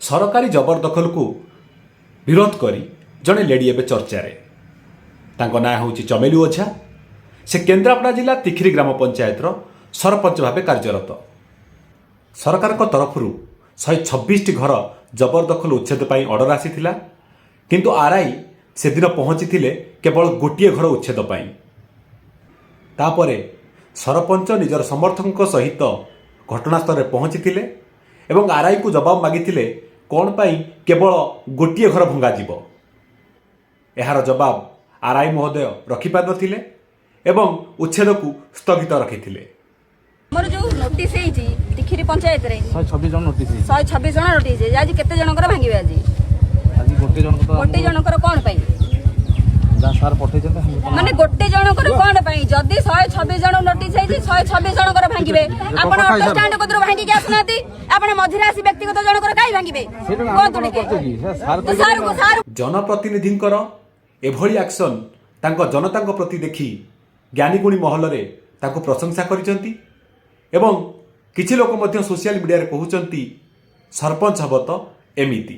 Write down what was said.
ସରକାରୀ ଜବରଦଖଲକୁ ବିରୋଧ କରି ଜଣେ ଲେଡି ଏବେ ଚର୍ଚ୍ଚାରେ। ତାଙ୍କ ନାଁ ହେଉଛି ଚମେଲି ଓଝା। ସେ କେନ୍ଦ୍ରାପଡ଼ା ଜିଲ୍ଲା ତିଖିରି ଗ୍ରାମ ପଞ୍ଚାୟତର ସରପଞ୍ଚ ଭାବେ କାର୍ଯ୍ୟରତ। ସରକାରଙ୍କ ତରଫରୁ 126ଟି ଘର ଜବରଦଖଲ ଉଚ୍ଛେଦ ପାଇଁ ଅର୍ଡର ଆସିଥିଲା, କିନ୍ତୁ ଆର୍ଆଇ ସେଦିନ ପହଞ୍ଚିଥିଲେ କେବଳ ଗୋଟିଏ ଘର ଉଚ୍ଛେଦ ପାଇଁ। ତାପରେ ସରପଞ୍ଚ ନିଜର ସମର୍ଥକଙ୍କ ସହିତ ଘଟଣାସ୍ଥଳରେ ପହଞ୍ଚିଥିଲେ ଏବଂ ଆର୍ଆଇକୁ ଜବାବ ମାଗିଥିଲେ, କ'ଣ ପାଇଁ କେବଳ ଗୋଟିଏ ଘର ଭଙ୍ଗାଯିବ? ଏହାର ଜବାବ ଆର୍ଆଇ ମହୋଦୟ ରଖିପାରିନଥିଲେ ଏବଂ ଉଚ୍ଛେଦକୁ ସ୍ଥଗିତ ରଖିଥିଲେ। ଆମର ଯୋଉ ନୋଟିସ ହେଇଛି ତିଖିରି ପଞ୍ଚାୟତରେ, 126 ଜଣ ନୋଟିସ୍ ହେଇଛି। 126 ଜଣ ନୋଟିସ ହେଇଛି। ଆଜି କେତେ ଜଣଙ୍କର ଭାଙ୍ଗିବେ ଆଜି? ଆଜି ଗୋଟେ ଜଣଙ୍କ ତ। ଗୋଟେ ଜଣଙ୍କର କଣ ପାଇଁ? ଯାହା ସାର୍ ପଠେଇଛନ୍ତି ଆମେ ତ- ମାନେ ଗୋଟେ ଜଣଙ୍କର କଣ ପାଇଁ? ଯଦି 126 ଜଣ ନୋଟିସ ହେଇଛି, 126 ଜଣଙ୍କର ଭାଙ୍ଗିବେ। ଆପଣ ଅଟୋ ଷ୍ଟାଣ୍ଡ କତରୁ ଭାଙ୍ଗିକି ଆସୁନାହାନ୍ତି। ଆପଣ ମଝିରେ ଆସି ବ୍ୟକ୍ତିଗତ ଜଣଙ୍କର କାହିଁ ଭାଙ୍ଗିବେ? ସେଇଟା ଆମେ କୁହନ୍ତୁ କଣ ଟିକେ। କରୁଛେ କି? ସେ ସାର୍ ତ ସାର୍ ସାର୍ ଜନପ୍ରତିନିଧିଙ୍କର ଏଭଳି ଆକ୍ସନ୍ ତାଙ୍କ ଜନତାଙ୍କ ପ୍ରତି ଦେଖି ଜ୍ଞାନୀଗୁଣୀ ମହଲରେ ତାଙ୍କୁ ପ୍ରଶଂସା କରିଛନ୍ତି ଏବଂ କିଛି ଲୋକ ମଧ୍ୟ ସୋସିଆଲ ମିଡ଼ିଆରେ କହୁଛନ୍ତି, ସରପଞ୍ଚ ହେବ ତ ଏମିତି।